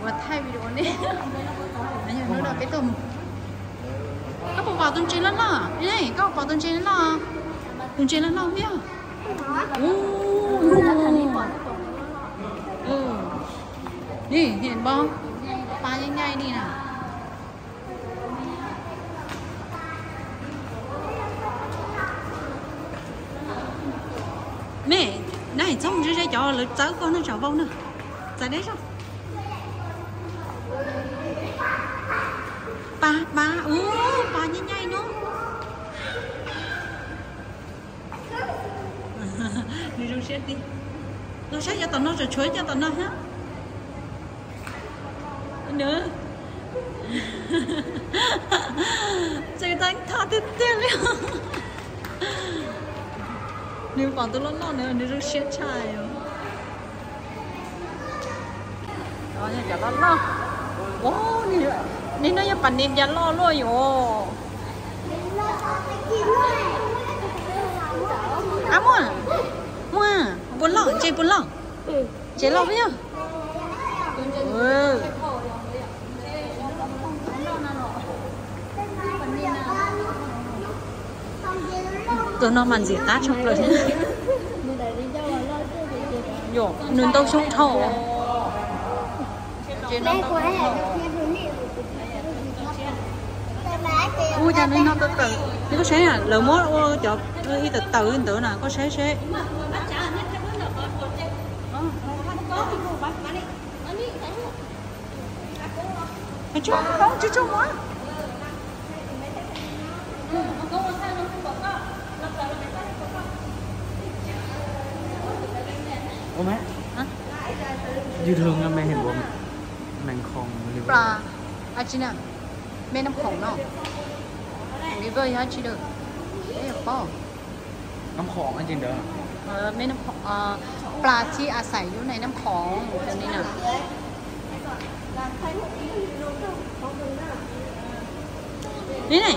Thaij video ne. Hnub no peb tuaj mus. Koj puas pom tus ntses loj loj? Koj puas pom tus ntses loj? Tus ntses loj loj thiab. Ub, ub. Ni, ni pab, pab nyaij nyaij li na. Me, na txhob mus ze ze cov lawv txawb koj na, tsam vau na. Txawm deb zog. Pab, pab, ub, pab nyaij nyaij no. Nws zoo siab tiag. Los saib cov tom no, tsam tshuav cov tom no thiab. Nws txawm tau thaj tiag tiag li. Nws pom tus loj loj na, nws zoo siab tshaj. Cov loj loj. Ua, nim no yog pas nim cas loj luaj yom. Ab, muaj, muaj, puas loj, ntses puas loj? Ntses loj puas yog? Tus no mas ntxim qab tshaj plaws. Yom, nws ntau xyoob dhau. Ua cas nws no tawv tawv li, koj saib, lawv muab ua cov ib tawv tawv li ntawd na, koj saib seb. Tsis tshua muaj. Ua, yus lug no me hais npaum nees khoom li. Pla, a tsi na, me nab khoom no, river yog tsi lawm, peb paub. Nab khoom a tsi ntawd. Me nab khoom, pla txhib a xais yub na, nab khoom cov ni na. Ni na,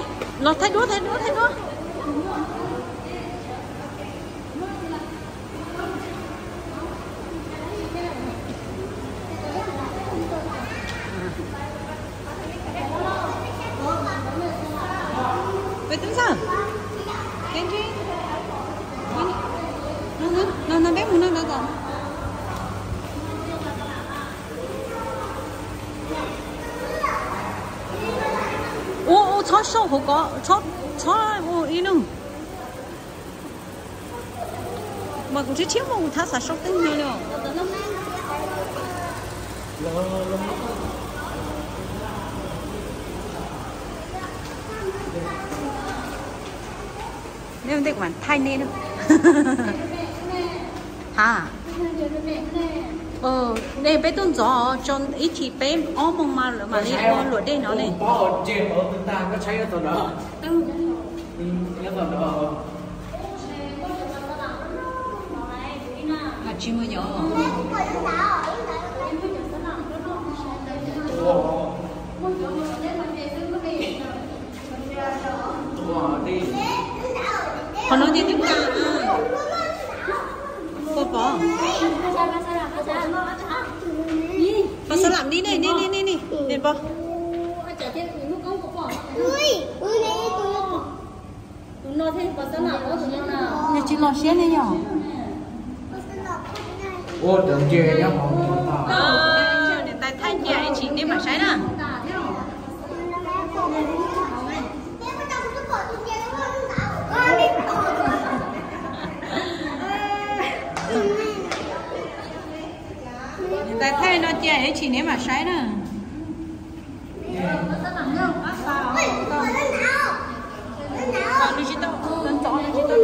los thaij duab, thaij duab, thaij duab. Peb twb txawj. No, no, peb mus no, no tom. Ua, ua, txhob soj hauv ko, txhob, txhob ua ib nub. Mas kuv tshiab tshiab mas kuv txhob xav sau teeb meem li os. Nej ua ntej kuv mam thaij nej na. Ha. Nej peb tuaj ntxov tso ib chim peb ob moos mas lawv mam li ua luam dej no ne. Tsis muaj yom. Qhov no ces twb tas. Puas pom? Pas xab lam ni ne, ni, ni, ni, ni, ni pom. Nws tsis los siab ne yom. Niam tais thaij cia ib chim neb mam saib na. Niam tais thaij no cia ib chim neb mam saib na. Nws tsis tau, nws txov nws tsis tau.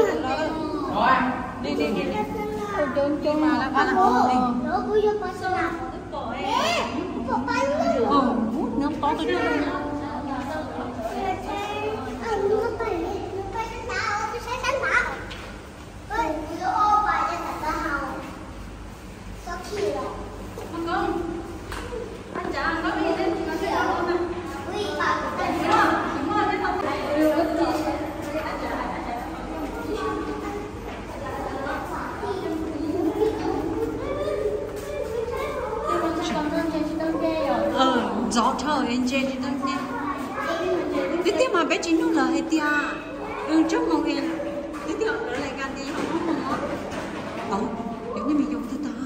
Li, li, li, li. Coob coob mas. Nws txov tus coob. Zov dhau ntse li ntawd ne. Tiag tiag mas peb tsis nug lawv hais tias, tsob moos, tiag tiag lawv lais kas tias yog ob moos os. Yog nej me yus tag tag.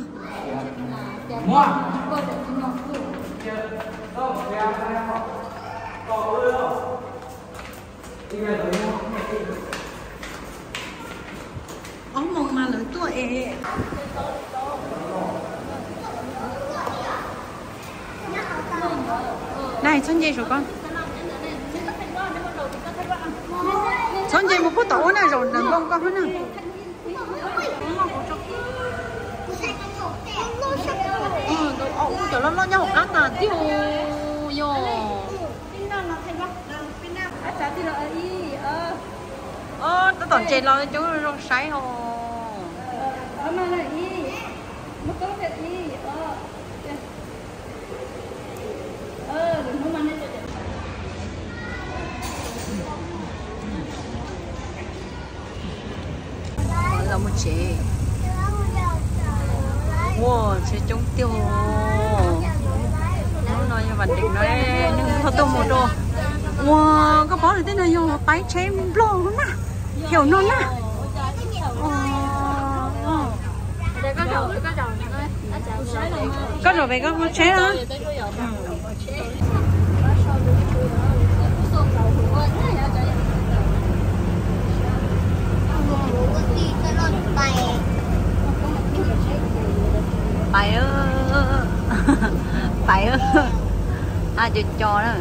Ob moos mas lawv tuaj es. Nai, txhob nce saum ko. Txhob nce mus puag tom ub na, zaum ntawm npoo ko na. Cov loj loj nyob hauv qab tas tiag yog. Tab tom ntses los coob zoo saib os. Los mus tsev. Ua tsheb coob tiag. Hnub no yog vas dees no, neeg ho tuaj mus dua. Ua, koj paub lawm tej no yog paib tsheb Nplog na, thiaum no na. Koj zaum pem koj qhov tsheb. Pais, pais, a, co co na.